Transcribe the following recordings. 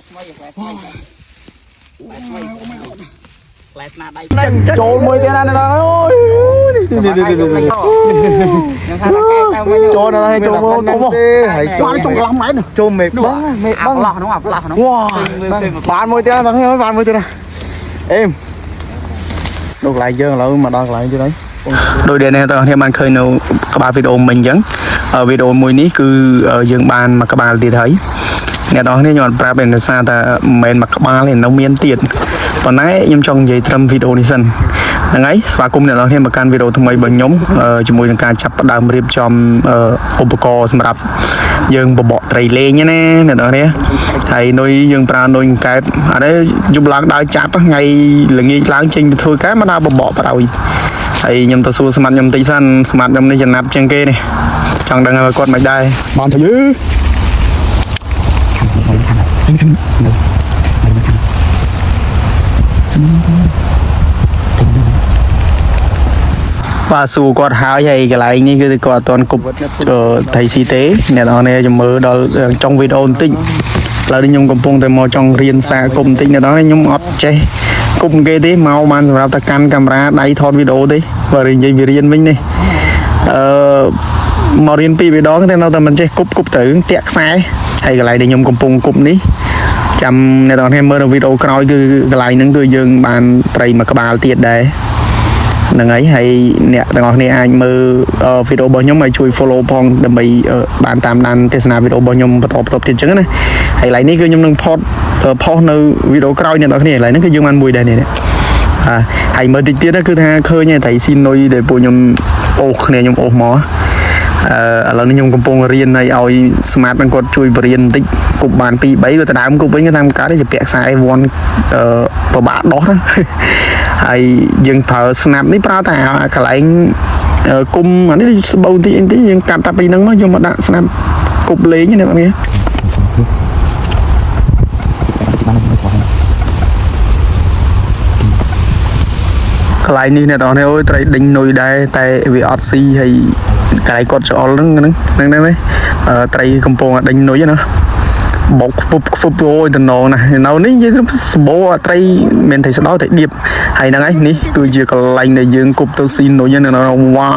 ថ្មីផ្លែថ្មីផ្លែថ្មីផ្លែស្នាដៃ ចូលមួយទៀតណាអ្នកអូយនេះនេះនេះនេះ ខ្ញុំថាកែទៅវិញ ចូលណាស់ចូលមកចូលមក ហើយ បានចុងកន្លះម៉ែត្រ ចូលមេបងមេ អា បង ផ្លោះនោះអាផ្លោះនោះ វ៉ាបានមួយទៀតណាបងបានមួយទៀតណាអេមដល់កន្លែងយើងឥឡូវមកដល់កន្លែងទៀតហើយ ដោយដែលអ្នកទាំងអស់គ្នាបានឃើញនៅក្បាលវីដេអូមិញអញ្ចឹងវីដេអូមួយនេះគឺយើងបានមួយក្បាលទៀតហើយអ្នកទាំងអស់គ្នាខ្ញុំអត់ប្រាប់ទេដោយសារតែមិនមែនមួយក្បាលទេនៅមានទៀតប៉ុន្តែខ្ញុំចង់និយាយត្រឹមវីដេអូនេះសិនហ្នឹងហើយស្វាគមន៍អ្នកទាំងអស់គ្នាមកកាន់វីដេអូថ្មីរបស់ខ្ញុំជាមួយនឹងការចាប់ផ្ដើមរៀបចំឧបករណ៍សម្រាប់យើងបបកត្រីលេងណាអ្នកទាំងអស់គ្នាហើយនុយយើងប្រើនុយកែបអត់ទេយប់ឡើងដើរចាប់ថ្ងៃល្ងាចឡើងចេញទៅធ្វើការមកដើរបបកប្រោយ ហើយខ្ញុំទៅសួរស្មាត់ខ្ញុំបន្តិចសិនស្មាត់ខ្ញុំនេះចំណាប់ជាងគេនេះចង់ដឹងថាគាត់មិនដែរ បានទៅយឺ បាទសួរគាត់ហើយហើយកន្លែងនេះគឺគាត់អត់ទាន់គប់ថៃស៊ីទេអ្នកនរនេះចាំមើលដល់ចុងវីដេអូបន្តិចឥឡូវនេះខ្ញុំកំពុងតែមកចង់រៀនសារគប់បន្តិចអ្នកនរនេះខ្ញុំអត់ចេះគប់គេទេមកបានសម្រាប់តែកាន់កាមេរ៉ាដៃថតវីដេអូទេបើនិយាយវារៀនវិញនេះអឺមករៀនពីរបីដងតែនៅតែមិនចេះគប់គប់ទៅតាក់ខ្សែហើយកន្លែងដែលខ្ញុំកំពុងគប់នេះចាំអ្នកនរគ្នាមើលនៅវីដេអូក្រោយគឺកន្លែងហ្នឹងគឺយើងបានត្រីមួយក្បាលទៀតដែរ ហ្នឹងហើយហើយអ្នកទាំងអស់គ្នាអាចមើលវីដេអូរបស់ខ្ញុំហើយជួយ follow ផងដើម្បីបានតាមដានទស្សនាវីដេអូរបស់ខ្ញុំបន្តបន្តទៀតអញ្ចឹងណាហើយកន្លែងនេះគឺខ្ញុំនឹងផតផុសនៅវីដេអូក្រោយអ្នកទាំងអស់គ្នាកន្លែងហ្នឹងគឺយើងបានមួយដែរនេះអាហើយមើលតិចទៀតគឺថាឃើញត្រីស៊ីនុយដែលពួកខ្ញុំអូសគ្នាខ្ញុំអូសមកអឺឥឡូវនេះខ្ញុំកំពុងរៀនហើយឲ្យ smart នឹងគាត់ជួយបរៀនបន្តិចគប់បាន2 3ក៏ទៅដើមគប់វិញគាត់តាមកើតទេជាពាក់ខ្សែ A1 អឺពិបាកដោះណា ហើយយើងប្រើស្នាប់នេះប្រើតែអាកន្លែងគុំអានេះស្បូវបន្តិចអីបន្តិចយើងកាត់តែពីហ្នឹងមកយកមកដាក់ស្នាប់គប់លេងណាអ្នកនរកន្លែងនេះអ្នកនរអូយត្រីដេញនុយដែរតែវាអត់ស៊ីហើយកន្លែងគាត់ច្អល់ហ្នឹងហ្នឹងហ្នឹងហ្នឹងត្រីកំពុងតែដេញនុយណា បុកខ្ពប់ខ្ពប់អូយតំណងណាស់នៅនេះនិយាយទៅសម្បូរអាត្រីមានត្រីស្ដោត្រីដៀបហើយហ្នឹងហើយនេះគឺជាកន្លែងដែលយើងគប់ទៅស៊ីនុយហ្នឹងណាវ៉ា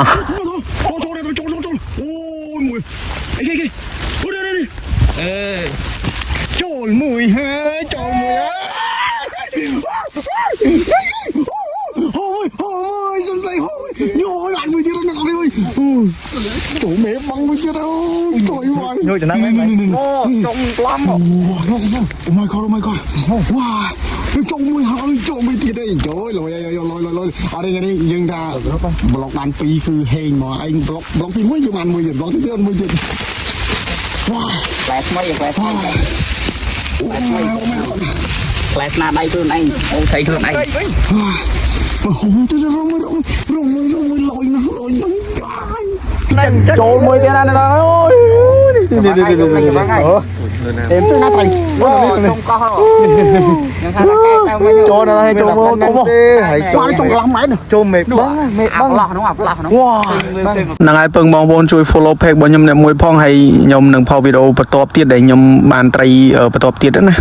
ចូលចូលចូលចូលចូលអូយមួយអីគេគេអូនេះនេះ អឺ ចូលមួយហើយចូលមួយហើយអូយអូយសំស្ដីអូយយបានមួយទៀតណាអូយចូលមេបងមួយទៀតអូយចូលបាន ញយតំណែង អូចុងក្លំ Oh my god, oh my god. វ៉ាចូលមួយហើយចូលមួយទៀតអីចូលលយលយលយលយអត់ទេនេះយើងថាប្លុកបាន2គឺហេងមកឯងប្លុកប្លុកទី1យើងបានមួយទៀតប្លុកទី2មួយទៀតវ៉ា ផ្លែថ្មីផ្លែថ្មី អូ my god. ផ្លែស្នាដៃខ្លួនឯងអូស្រីខ្លួនឯង អូទៅរមរមរមរមលយណាស់លយណាស់ ចូលមួយទៀតណាអ្នកនរអូយនេះនេះនេះនេះ អូអេមទៅណាត្រី អូចុងកោះខ្ញុំថាកែទៅវិញ ចូលណាស់ចូលមកចូលមក ហើយ បានចុងកន្លះម៉ែត្រ ចូលមេបងមេ អា បង ផ្លោះនោះអាផ្លោះនោះ វ៉ា ហ្នឹងហើយពឹងបងប្អូនជួយ follow page របស់ខ្ញុំអ្នកមួយផងហើយខ្ញុំនឹងផុសវីដេអូបន្ទាប់ទៀតដែលខ្ញុំបានត្រីបន្ទាប់ទៀតណា